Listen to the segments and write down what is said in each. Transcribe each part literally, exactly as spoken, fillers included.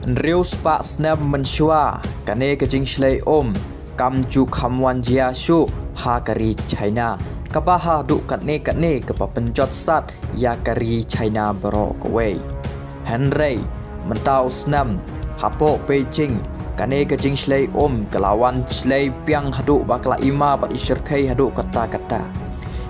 Hynriew spah snem mynshuwa, kane ka jingshlei um kam ju kham wan jia shuh ha ka ri China, kaba haduh katne katne kaba pynjot sat ïa ka ri China baroh kawei. Hynrei mynta u snem, hapoh Beijing, kane ka jingshlei um ka la wan shlei biang haduh ba ka la ima bad i shyrkhei haduh katta katta.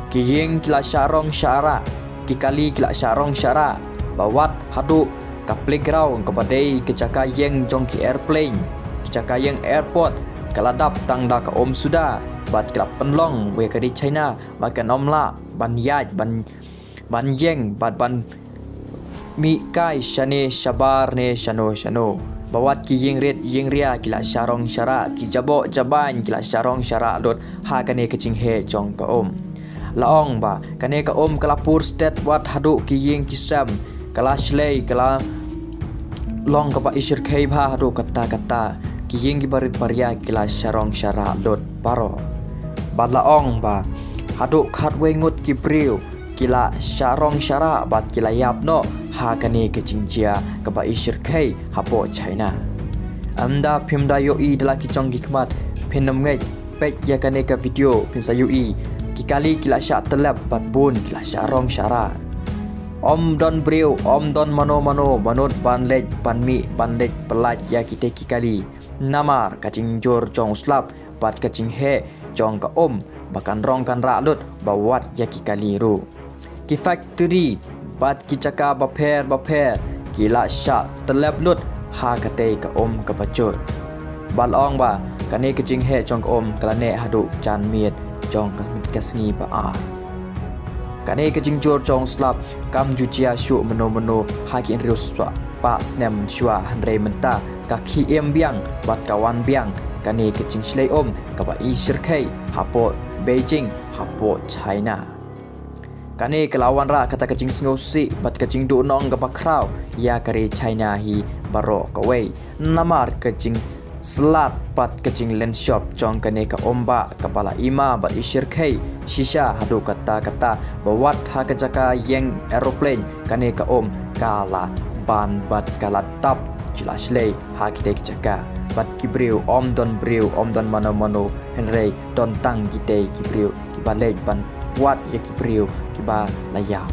Ki ïing ki la shah rong shah rah, ki kali ki la shah rong shah rah, ba wat haduh ka playground kaba dei ka jaka ïeng jong ki airplane, ki jaka ïeng airport, ka la dap tang da ka um suda, bad ka la pynlong wei ka ri China ba kan ym lah ban ïaid ban, ban ïeng bad ban mih kai shane shabar ne shano shano. Ba wat ki ïing rit ïing ria ki la shah rong shah rah, ki jaboh jabain ki la shah rong shah rah lut ha kane ka jingheh jong ka um. La ong ba kane ka um ka la pur stet wat haduh ki ïing ki sem, ka la shlei, ka la long kaba i shyrkhei bha haduh katta katta, ki ïing kiba rit ba ria ki la shah rong shah rah lut baroh. Bad la ong ba haduh khatwei ngut ki briew ki la shah rong shah rah bad ki la ïap noh ha kane ka jingjia kaba i shyrkhei hapoh China. Ynda phim da ïohi da la ki jong ki khmat, phin ym ngeit, peit ïa kane ka video phin sa ïohi. Ki kali ki la shah tyllep bad bun ki la shah rong shah rah. Ym don briew, ym don mano mano ba nud ban leit ban mih ban leit pyllait ïa kitei ki kali. Namar ka jingjur jong u slap bad ka jingheh jong ka um ba kan rong kan rah lut ba wat ïa ki kali ruh. Ki factory bad ki jaka bapher bapher ki la shah tyllep lut ha katei ka um kaba jur. Bad la ong ba kane ka jingheh jong ka um ka la neh haduh janmiet jong ka, ka sngi ba ar. Kane ka jingjur jong u slap kam ju jia shuh mynno mynno ha ki hynriew spah snem shuwa, hynrei mynta ka khie im biang bad ka wan biang kane ka jingshlei um kaba i shyrkhei hapoh Beijing, hapoh China. Kane ka la wanrah kata ka jingsngewsih bad ka jingduhnong kaba khraw ïa ka ri China hi baroh kawei. Namar ka jingslad bad ka jinglynshop jong kane ka um ba kaba la ima bad i shyrkhei shisha haduh katta katta ba wat ha ka jaka ïeng aeroplane kane ka um ka la ban bad ka la dap jylla shlei ha kitei ki jaka. Bad ki briew, ym don briew, ym don mano mano, hynrei don tang kitei ki briew kiba leit ban wad ïa ki briew kiba la ïap.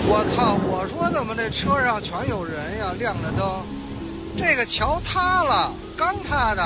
我操！我说怎么这车上全有人呀？亮着灯，这个桥塌了，刚塌的。